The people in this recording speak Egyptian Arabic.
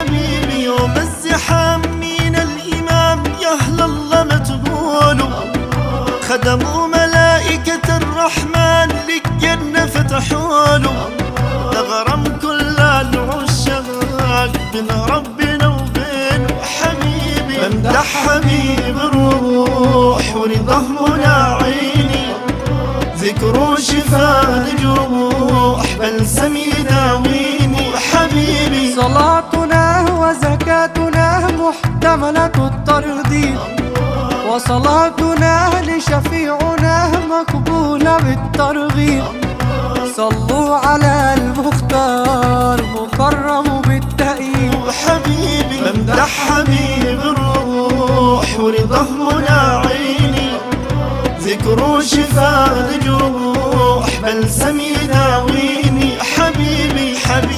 حبيبي يوم الزحام من الإمام يا أهل الله ما تقولوا، خدموا ملائكة الرحمن للجنة فتحوا له، تغرم كل العشاق بين ربنا وبين حبيبي. بمدح حبيب الروح ورضاه منى عيني، ذكره شفاء الجروح بلسم يداويني حبيبي. صلاتنا وزكاتنا محتملة الترضي، وصلاتنا لشفيعنا مقبولة بالترغيب. صلوا على المختار مكرم بالتأييد. حبيبي بمدح حبيب الروح ورضاه منى عيني، ذكره شفاء الجروح بلسم يداويني حبيبي. حبيبي